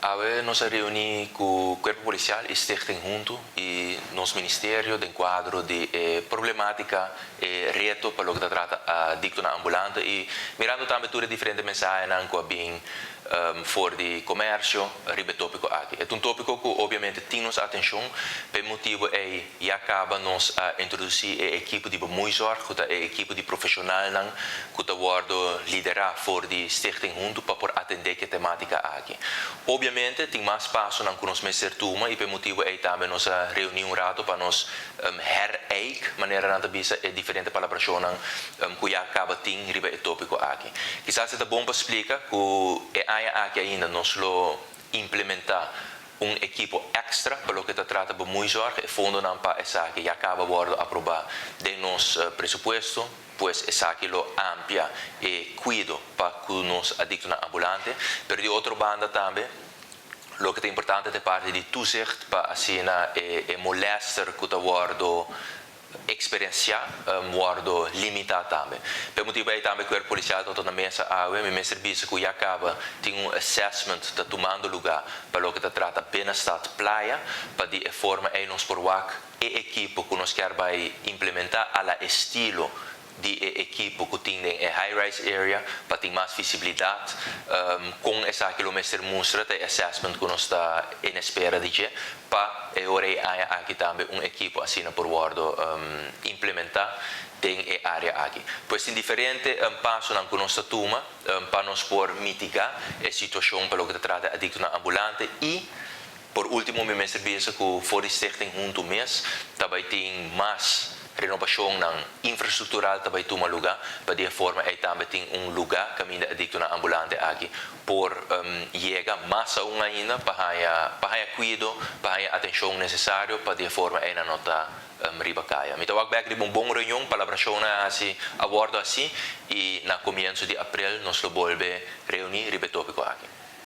Awe nos a reuní ku Kuerpo Polisial i Stichting Huntu i nos ministerio den kuadro di e problemátika, e reto pa loke ta trata adiktonan ambulante i mirando tambe tur e diferente mensahenan ku a bin for di komersio riba e tópiko aki. E ta un tópiko ku obviamente tin nos atenshon. Pa e motibu ei ya kaba nos a introdusí e ekipo di bemoeizorg ku ta e ekipo di profeshonalnan ku ta wòrdu liderá for di Stichting Huntu pa por atendé ku e temátika aki. Obviamente tin mas pasonan ku nos mester tuma i pa e motibu ei tambe nos a reuní un rato pa nos herijk, manera nan ta bisa, e diferente palabrashonnan ku ya kaba tin riba e tópiko aki. Kisas e ta bon pa splika ku e aña aki ainda nos lo implementá un ekipo èkstra pa loke ta trata bemoeizorg. E fondonan pa esaki ya kaba wòrdu aprobá den nos presupuesto, pues esaki lo amplia e kuido pa ku nos adiktonan ambulante. Pero di otro banda tambe loke ta importante ta e parti di toezicht pa asina e molèster ku ta wòrdu eksperensiá wòrdu limitá tambe. Pa e motibu ei tambe Kuerpo Polisial ta na mesa awe. Mi mester bisa ku ya kaba tin un assessment ta tumando lugá pa loke ta trata Binnenstad Playa, pa di e forma ei nos por wak e ekipo ku nos kier bai implementá a la estilo di e ekipo ku tin den e high-rise area pa tin mas visibilidat. Kon esaki lo mester mustra ta e assessment ku nos ta en espera di dje pa e ora ei aña aki tambe un ekipo asina por wòrdu implementá den e área aki. Pues tin diferente pasonan ku nos ta tuma pa nos por mitigá e situashon pa loke ta trata e adiktonan ambulante i por último mi mester bisa ku for di Stichting Huntu mes ta bai tin mas renobashonnan infrastruktural ta bai tuma lugá pa di e forma ei tambe tin un lugá kaminda adiktonan ambulante aki por yega mas aun ainda pa haña pa haña kuido, pa haña atenshon nesesario pa di e forma ei nan no ta riba kaya. Mi ta wak bek riba un bon reunion, palabrashonnan a hasi a wòrdu hasi i na komienso di aprel nos lo bolbe reuní riba e tópiko aki.